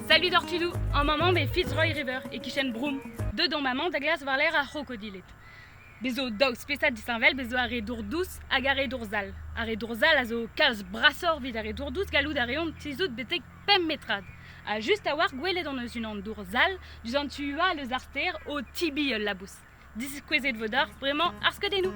Salut Dortudou, en maman be Fitzroy River e-kichen Broome. Deut on maman da glask war-lerc'h ar c'hrokodilet. Bez zo daou spesad disheñvel, bez zo ar re dour dous hag ar re dour sall. Ar re dour sall a zo kalz brasoc'h evit ar re dour dous, gallout a reont tizhout betek pemp metrad. Ha just a-walc'h gwelet hon eus unan dour sall diouzh an tu all eus ar stêr o tibiñ ul labous. Diskouezet vo deoc'h bremañ ar skeudennoù.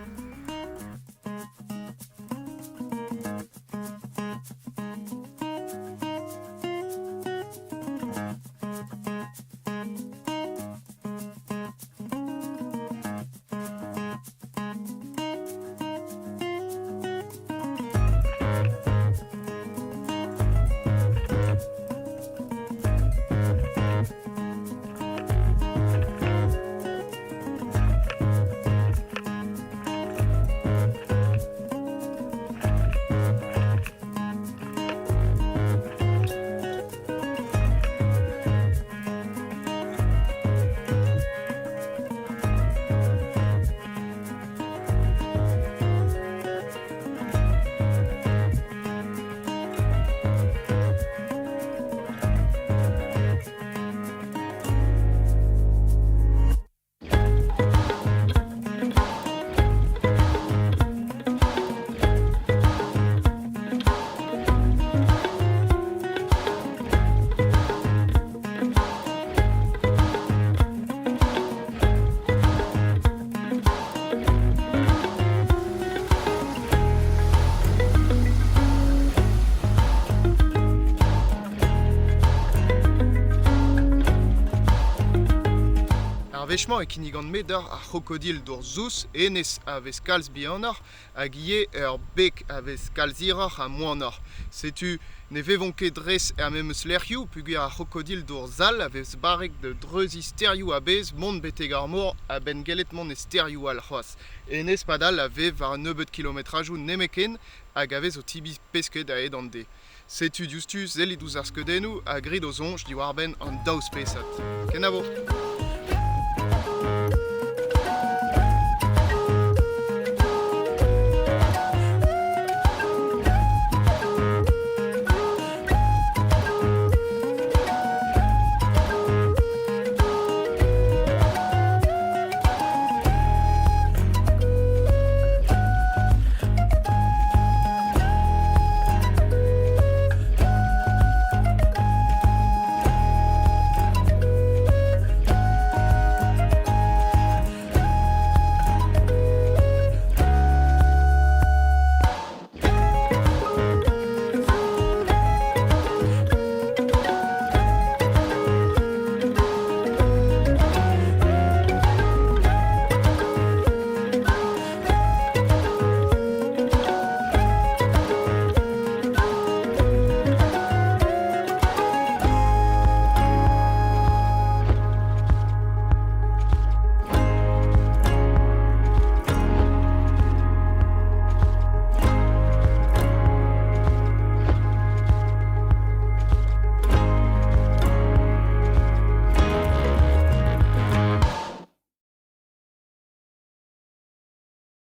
Ar wech-mañ e kinnigan-me deoc'h ar c'hrokodil dour dous, hennezh a vez kalz bihanoc'h hag ivez ur beg a vez kalz hiroc'h ha moanoc'h. Setu ne vevont ket dres er memes lec'hioù peogwir ar c'hrokodil dour sall a vez barrek da dreuziñ stêrioù a-bezh mont betek ar mor a-benn gellet mont e stêrioù all c'hoazh. Hennezh padal a vev war un nebeud kilometrajoù nemetken hag a vez o tibiñ pesked a-hed an deiz. Setu diouzhtu sellit ouzh ar skeudennoù ha grit ho soñj diwar-benn an daou spesad. Kenavo!